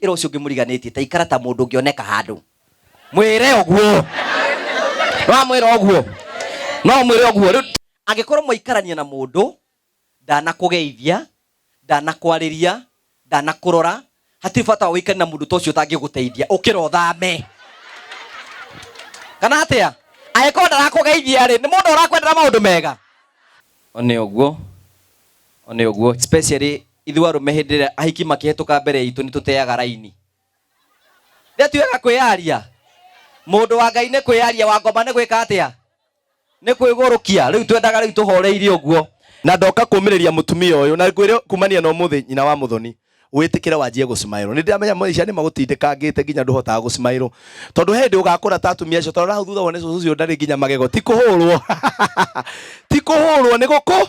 Ĩra ũcio ũngĩ mũriganĩtie ta ikara ta mũndũ ũngĩoneka handũ. Mwĩre ũguo. Wamwĩra ũguo. No mwĩre ũguo. Rĩu angĩkorwo mwaikarania na mũndũ ndanakũgeithia, ndanakwarĩria, ndanakũrora, hatirĩ bata wa ũikare na mũndũ ta ũcio ũtangĩgũteithia. Ũkĩra ũthame. Kana atĩa? Angĩkorwo ndarakũgeithia rĩ, nĩ mũndũ ũrakwendera maũndũ mega? One ũguo. One ũguo. Especially ithuĩ arũme hĩndĩ ĩrĩa ahiki makĩhetũka mbere itũ nĩ tũteaga raini. Nĩ tuĩga kwĩyaria. Mũndũ wa Ngai nĩ kwĩyaria, wa ngoma nĩ gwĩka atĩa? Nĩ kwĩgũrũkia. Rĩu twendaga rĩu tũhoreire ũguo. Na ndoka kũmĩrĩria mũtumia ũyũ na ngwĩre kumania na ũmũthĩ nyina wa mũthoni wĩtĩkĩre wanjie gũcimaĩrwo. Nĩ ndĩramenya maica nĩ magũtindĩkangĩte nginya ndũhotaga gũcimaĩrwo tondũ he hĩndĩ ũgakũra ta atumia acio tondũ hau thutha wone cũcũ ũcio ndarĩ nginya magego ti kũhũrwo ti kũhũrwo nĩ gũkũ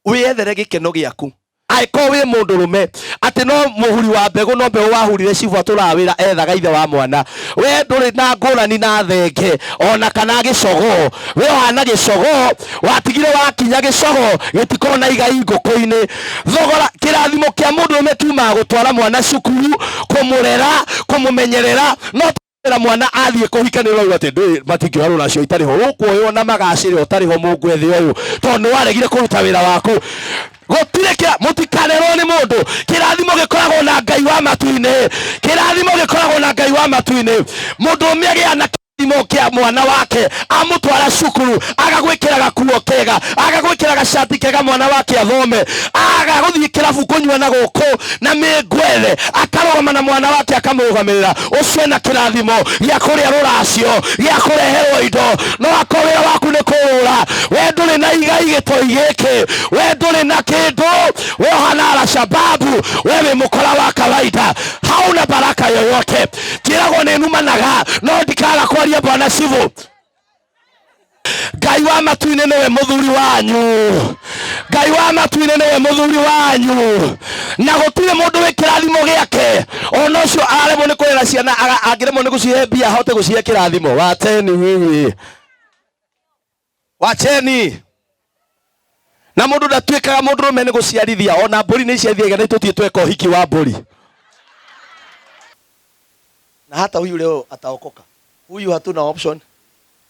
wĩyethere gĩkeno gĩaku angĩkorwo wĩ mũndũrũme atĩ no mũhuri wa mbegũ no mbegũ wahurire cibũ atũraga wĩra ethaga ithe wa mwana we ndũrĩ na ngũrani na thenge ona kana gĩcogoo we ũhana gĩcogoo watigire wakinya gĩcogoo gĩtikorwo na igai ngũkũ-inĩ thogora kĩrathimo kĩa mũndũrũme kiumaga gũtwara mwana cukuru kũmũrera kũmũmenyerera no Era mwana athiĩ kũhika nĩ ũrauga atĩ ndũĩ matingĩoya rũracio itarĩ ho ũkuoywo na magacĩre ũtarĩ ho mũngwethe ũyũ tondũ nĩ waregire kũruta wĩra waku gũtirĩ kĩra mũtikanerwo nĩ mũndũ kĩrathimo gĩkoragwo na Ngai wa matu-inĩ kĩrathimo gĩkoragwo na Ngai wa matu-inĩ mũndũ ũmwe agĩa na kĩrathimo kĩa mwana wake amũtwara cukuru agagwĩkĩra gakuo kega agagwĩkĩra gacati kega mwana wake athome aga gũthiĩ kĩrabu kũnyua na gũkũ na mĩngwethe akarũgama na mwana wake akamũrũgamĩrĩra ũcio ena kĩrathimo gĩa kũrĩa rũracio gĩa kũreherwo indo no akorwo wĩra waku nĩ kũrũra we ndũrĩ na igai gĩtoi gĩkĩ we ndũrĩ na kĩndũ we ũhana alashababu we wĩ mũkora wa kawaida hauna baraka yoyote njĩragwo nĩ numanaga no ndikaga kwaria bwana civũ Ngai wa matu-inĩ nĩwe mũthuri wanyu Ngai wa matu-inĩ nĩwe mũthuri wanyu na gũtirĩ mũndũ wĩ kĩrathimo gĩake ona ũcio araremwo nĩ kũrera ciana angĩremwo nĩ gũcihe mbia ahote gũcihe kĩrathimo wacheni nyinyi wacheni na mũndũ ndatuĩkaga mũndũrũme nĩ gũciarithia ona mbũri nĩ iciarithagia na tũthiĩ tweka ũhiki wa mbũri na hata huyu leo ataokoka huyu hatuna option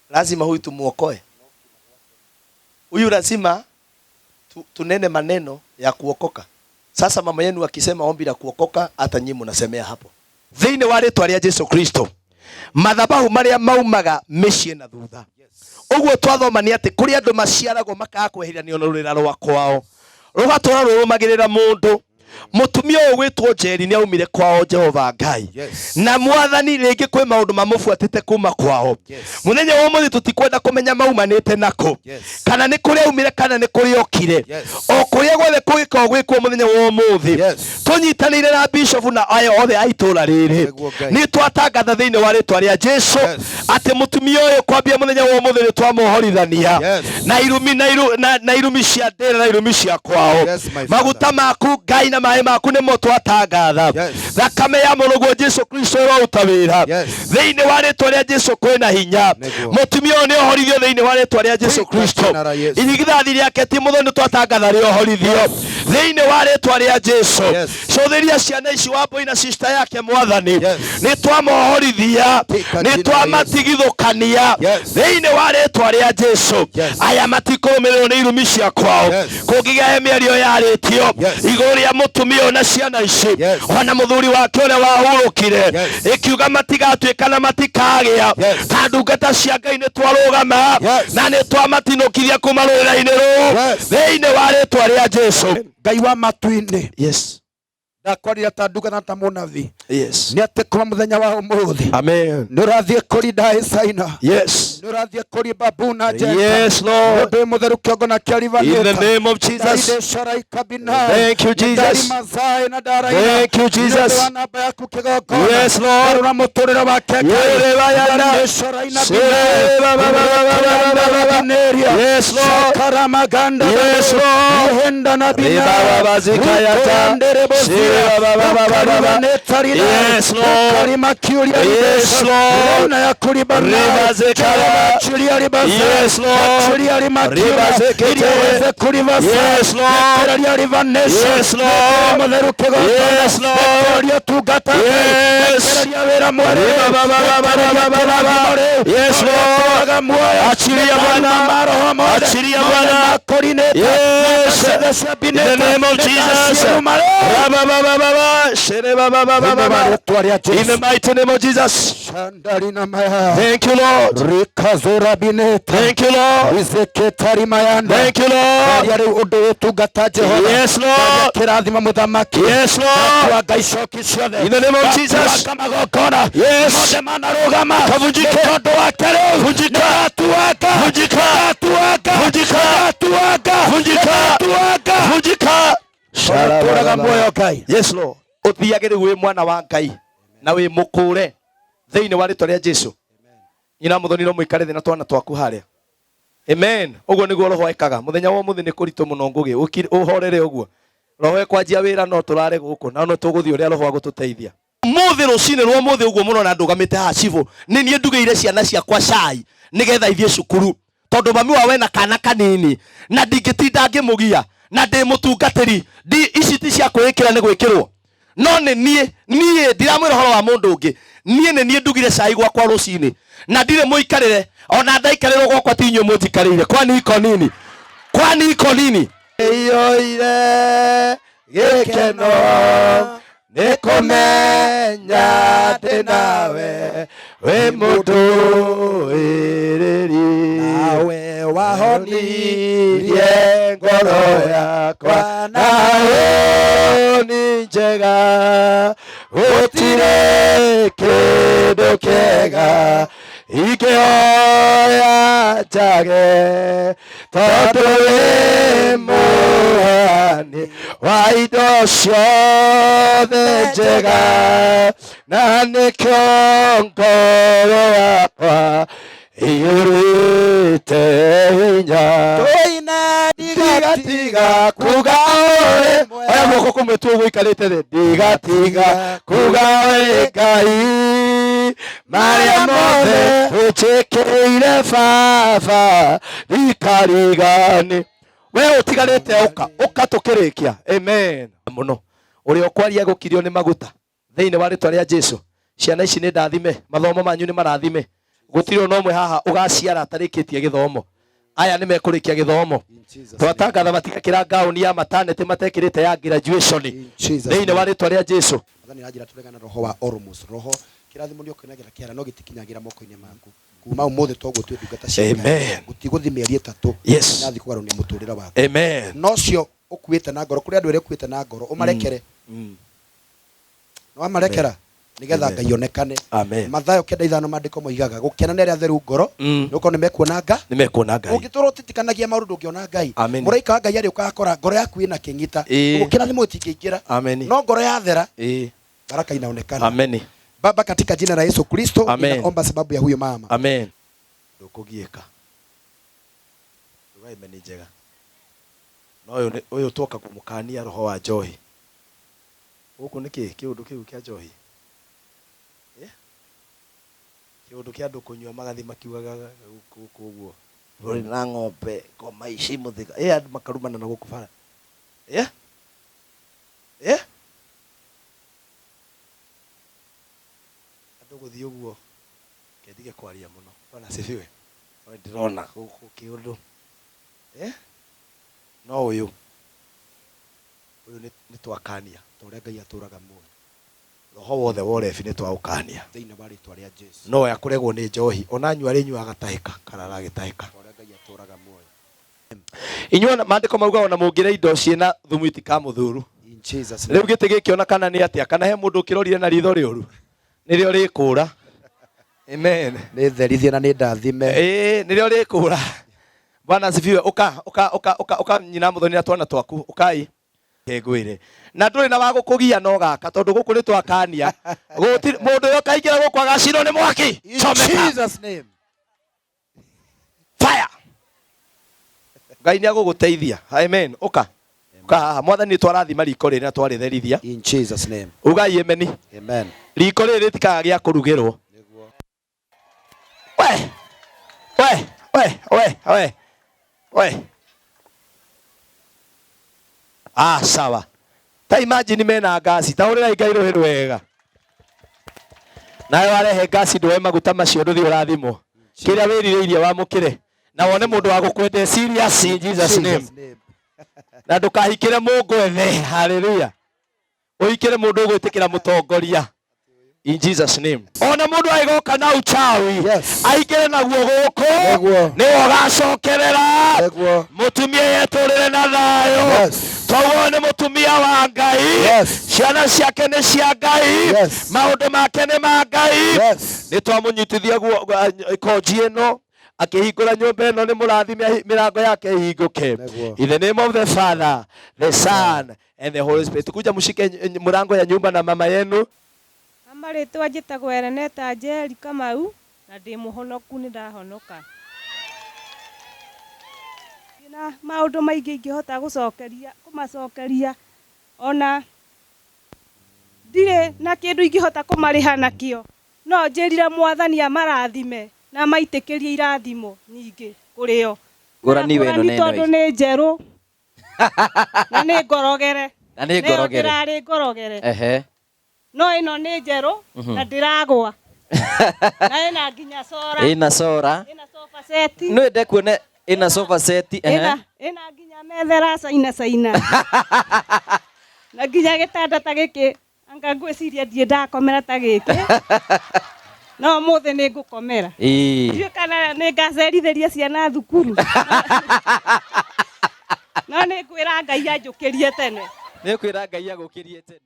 lazima huyu tumuokoe huyu lazima tunene maneno ya kuokoka sasa mama yenu akisema ombi la kuokoka hata nyinyi mnasemea hapo thĩinĩ wa rĩtwa rĩa Jesu Kristo mathabahu marĩa maumaga mĩciĩ na thutha ũguo twathoma nĩ atĩ kũrĩ andũ maciaragwo makaga kweheranio na rũrĩra rwa kwao rũgatũra rũrũmagĩrĩra mũndũ Mũtumia ũyũ gwĩtwo Njeri nĩ aumire kwao Jehova Ngai. Yes. Na mwathani rĩngĩ kwĩ maũndũ mamũbuatĩte kuma kwao. Yes. Mũthenya wa ũmũthĩ tũtikwenda kũmenya maumanĩte nakũ. Yes. Kana nĩ kũrĩa aumire kana nĩ kũrĩa okire. Yes. O kũrĩa guothe kũngĩkorwo gwĩkuo mũthenya wa ũmũthĩ. Yes. Tũnyitanĩire na bishop na aya othe a itũũra rĩrĩ. Nĩguo Ngai. Nĩ twatangatha thĩinĩ wa rĩtwa rĩa Jesu Yes. atĩ mũtumia ũyũ kwambia mũthenya wa ũmũthĩ nĩ twamuhorithania Yes. na irumi na, iru, na, na irumi cia ndĩra na irumi cia kwao Yes, my father. Maguta maku Ngai na maĩ maku nĩmo twatangatha. Yes. Thakame ya mũrũguo Jesu Kristo ĩroruta wĩra. Yes. Thĩinĩ wa rĩtwa rĩa Jesu kwĩna hinya. Nĩguo. Mũtumia ũyũ nĩ ohorithio thĩinĩ wa rĩtwa rĩa Jesu Kwa Kristo. jina la Yesu. Irigithathi rĩake ti mũthoni nĩ twatangatha rĩohorithio thĩinĩ wa rĩtwa rĩa Jesu. Yes. Cũthĩria ciana ici Wambũi na sister yake mwathani. Yes. Nĩ twamohorithia Katika nĩ jina la Yesu. twamatigithũkania Yes. thĩinĩ wa rĩtwa rĩa Jesu. Yes. Aya matikũrũmĩrĩrwo nĩ irumi cia kwao. Yes. Kũngĩgĩa he mĩario yarĩtio Yes. igũrũ rĩa mũtumia ũyũ na ciana ici Yes. ona mũthuri wake ũrĩa wahurũkire Yes. ĩkiuga matigatuĩka na matikagĩa Yes. ta ndungata cia Ngai nĩ twarũgama Yes. na nĩ twamatinũkirie kuma rũrĩra-inĩ rũu Yes. thĩinĩ wa rĩtwa rĩa Jesu. Ngai wa matu-inĩ Yes. ndakwarire ta ndungata ta mũnabii Yes. nĩ atĩ kuma mũthenya wa ũmũthĩ Amen. nĩ ũrathiĩ kũri ndaĩcaina Yes. nĩ ũrathiĩ kũri babu na njeta Yes, Lord. ũndũ mũtheru kĩongo na In the kĩarivanĩta name of Jesus. Thank you, Jesus. Thank you, Jesus. Yes, Lord. Yerebayana. Serebababababababa. Yes, Lord. Yes, Lord. Rebababazikayata. Serebabababababa. Yes, Lord. Yes, Lord. Rebazekara. Achilia ribasa. Yes, Lord. Achilia rimakiura. Riba zekete. Iria weze kuribasa. Yes, Lord. Rekereria rivanesha. Yes, Lord. Mutheru kĩgongona. Yes, Lord. Rekereria ũtungata. Yes. Rekereria wĩra mwerũ. Riba ba ba ba ba ba ba ba ba. Yes, Lord. Rekereria muoyo. Achilia Bwana. Maroho mothe. Achilia Mothe Bwana. makorinĩte. Yes. Ciothe cia In the name of Jesus. Rabba. Ra ba ba ba ba ba. Shere ba ba ba ba ba ba. In the mighty name of Jesus. Thank you, Lord. Rikazora bineta. Thank you, Lord. Rizeketari mayanda. Thank you, Lord. Aria rĩu ũndũ wĩtungata Jehova. Yes, Lord. Kĩrathima mũthamaki. Yes, Lord. Twanga icoki ciothe. In the name of Jesus. Twanga magongona. Yes. Mothe manarũgama. Kavunjike. Nĩ tondũ wake rĩu. Vunjika. Nĩatuanga. Vunjika. Nĩatuanga. Vunjika. Nĩatuanga. Vunjika. Nĩatuanga. Vunjika. Tũraga muoyo Ngai. Yes, Lord. Ũthiage rĩu wĩ mwana wa Ngai na wĩ mũkũre thĩinĩ wa rĩtwa rĩa Jesu. Nyina mũthoni no mũikare thĩ na twana twaku harĩa. Amen. Ũguo nĩguo roho ekaga. Mũthenya wa ũmũthĩ nĩ kũritũ mũno ngũgĩ. Ũhorere ũguo. Roho ekwanjia wĩra no tũrare gũkũ na no tũgũthiĩ ũrĩa roho agũtũteithia. Mũthĩ rũcinĩ rwa ũmũthĩ ũguo mũno na ndũgamĩte haha cibũ. Nĩ niĩ ndugĩire ciana ciakwa cai nĩgetha ithiĩ cukuru. Tondũ mami wao ena kana kanini na ndingĩtinda ngĩmũgia na ndĩ mũtungatĩri. Ndi ici ti cia kwĩĩkĩra nĩ gwĩkĩrwo. No nĩ niĩ niĩ ndiramwĩra ũhoro wa mũndũ ũngĩ. Niĩ nĩ niĩ ndugire cai gwakwa rũcinĩ na ndirĩ mũikarĩre ona ndaikarĩrwo gwakwa ti inyuĩ mũnjikarĩire. Kwani iko nini? Kwani iko nini? Iyũire gĩkeno nĩ kũmenya ndĩ nawe wĩ mũndũĩrĩri Nawe wahonirie ngoro yakwa nawe nĩ njega gũtirĩ kĩndũ kĩega ingĩhoya njage tondũ wĩ mũheani wa indo ciothe njega na nĩkĩo ngoro yakwa iyũrĩte hinya Tũine ndigatiga kuga ũrĩ oya guoko kũmwe tu ũguo ũikarĩte thĩ ndigatiga kuga ũrĩ Ngai marĩa mothe ũnjĩkĩire baba ndikarigani we ũtigarĩte ũka ũka tũkĩrĩkia amen mũno ũrĩa ũkwaria gũkirio nĩ maguta thĩinĩ wa rĩtwa rĩa Jesu ciana ici nĩ ndathime mathomo manyu nĩ marathime gũtirĩ ona ũmwe haha ũgaciara atarĩkĩtie gĩthomo aya nĩ mekũrĩkia gĩthomo twatangatha matigakĩra ngaũni ya maternity matekĩrĩte ya graduation In Jesus thĩinĩ wa rĩtwa rĩa Jesu Mwathani aranjĩra tũregane roho wa Ormus roho kĩrathimo nĩ ũkenagĩra kĩara no gĩtikinyagĩra moko-inĩ maku kuma ũmũthĩ toguo twĩ ndungata cia Ngai. Amen. Gũtigũthiĩ mĩeri ĩtatũ Yes. nathiĩ kũgarũnia mũtũrĩre waku amen no cio ũkuĩte na ngoro kũrĩ andũ erĩa ũkuĩte na ngoro ũmarekere nĩ wamarekera nĩgetha Amen. Ngai onekane amen Mathayo 95 maandĩko moigaga gũkena nĩ arĩa atheru ngoro Mm. nĩ gũkorwo nĩ mekuona Nga nĩ mekuona Ngai ũngĩtũra ũtitikanagia maũndũ ndũngĩona Ngai Amen. mũraika wa Ngai arĩũka akora ngoro yaku ĩna kĩng'ita Ĩĩ. ũguo kĩrathimo gĩtingĩingĩra amen no ngoro yathera Ĩĩ. baraka inaonekana amen Baba, katika jina la Yesu Kristo Amen. ninaomba sababu ya huyo mama. amen ndũkũgiĩka ndũgaime nĩ njega no ũyũ ũyũ twoka kũmũkania roho wa njohi gũkũ nĩ kĩ kĩũndũ kĩu kĩa njohi Eh? kĩũndũ kĩa andũ kũnyua magathiĩ makiugaga gũkũ ũguo rũrĩ na ng'ombe ngoma ici mũthika ĩ andũ makarumana na gũkũ bara Eh? Eh? Andũ gũthiĩ ũguo kendige kwaria mũno bwana asifiwe no ndĩrona gũkũ kĩũndũ Eh? No ũyũ ũyũ nĩ twakania Ta ũrĩa Ngai atũũraga muoyo roho wothe wa ũrebi nĩ twaũkania thĩinĩ wa rĩtwa rĩa Jesu. no akũregwo nĩ njohi ona anyua arĩnyua agatahĩka kana aragĩtahĩka Ta ũrĩa Ngai atũũraga muoyo. inyuĩ maandĩko mauga ona mũngĩrĩa indo ciĩna thumu itikamũthuru In Jesus rĩu name. gĩtĩ gĩkĩ ona kana nĩ atĩa kana he mũndũ ũkĩrorire na ritho rĩũru nĩrĩo rĩkũra amen Nĩ therithie na nĩ ndathime. ĩĩ nĩrĩo rĩkũra bwana asifiwe ũka ũka ũka ũka ũka nyina mũthoni na twana twaku ũkai ngwĩre na ndũrĩ na wa gũkũgia no gaka tondũ gũkũ nĩ twakania gũtirĩ mũndũ ũyũ ũkaingĩra gũkũ agacinwo nĩ mwaki In Chomeka. Jesus name. Fire Ngai nĩ agũgũteithia amen ũka ũka haha mwathani nĩ twarathima riko rĩrĩ na twarĩtherithia In Jesus name. ugai ameni Amen. riko rĩrĩ rĩtikaga gĩa kũrugĩrwo we We we we, ah, sawa. Ta imagine mena ngasi, ta hũrĩrai Ngai rũhĩ rwega. Nawe warehe ngasi ndũe maguta macio ndũthiĩ ũrathimwo. Kĩrĩa wĩrirĩirie wamũkĩre na wone mũndũ wa gũkwenda serious in Jesus name. Na ndũkahikĩre mũngwethe. Hallelujah. Ũhikĩre mũndũ ũgwĩtĩkĩra mũtongoria in Jesus name. Ona mũndũ agĩgoka na uchawi Yes. aingĩre naguo gũkũ Nĩguo. nĩwe ũgacokerera. Nĩguo. Mũtumia yetũrĩre na thayũ. Yes. Toguo nĩ mũtumia wa Ngai. Yes. Ciana ciake nĩ cia Ngai. Yes. Maũndũ make nĩ ma Ngai. Yes. Nĩ twamũnyitithia konji ĩno akĩhingũra nyũmba ĩno nĩ mũrathime mĩrango yake ĩhingũke. Nĩguo. In the name of the Father, the Son and the Holy Spirit. Tukuja mshike mlango ya nyumba na mama yenu. Mama rĩtwa njĩtagwo Ereneta Njeri Kamau na ndĩ mũhonoku nĩ ndahonoka. Ndĩna maũndũ maingĩ ingĩhota gũcokeria kũmacokeria ona ndirĩ na kĩndũ ingĩhota kũmarĩha nakĩo no njĩrire mwathani amarathime na maitĩkĩrie irathimo nyingĩ kũrĩ o. Ngũrani we ĩno Ngũrani na ĩno tondũ ĩ. nĩ njerũ na nĩ ngorogere. Na nĩ ngorogere. Nĩyo ndĩrarĩ ngorogere. Ehe. No ĩno nĩ njerũ na ndĩragwa na ĩna nginya cora. Ĩna cora. Ĩna sofa set. No ende kuone ĩna sofa set. Ehe. Ĩna ĩna nginya metha caina caina na nginya gĩtanda ta gĩkĩ anga ngwĩciria ndiĩ ndakomera ta gĩkĩ no ũmũthĩ nĩ ngũkomera. Ĩĩ. Ndiũĩ kana nĩ ngacerithĩria ciana thukuru no nĩ ngwĩra Ngai anjũkĩrie tene. Nĩ kwĩra Ngai agũkĩrie tene.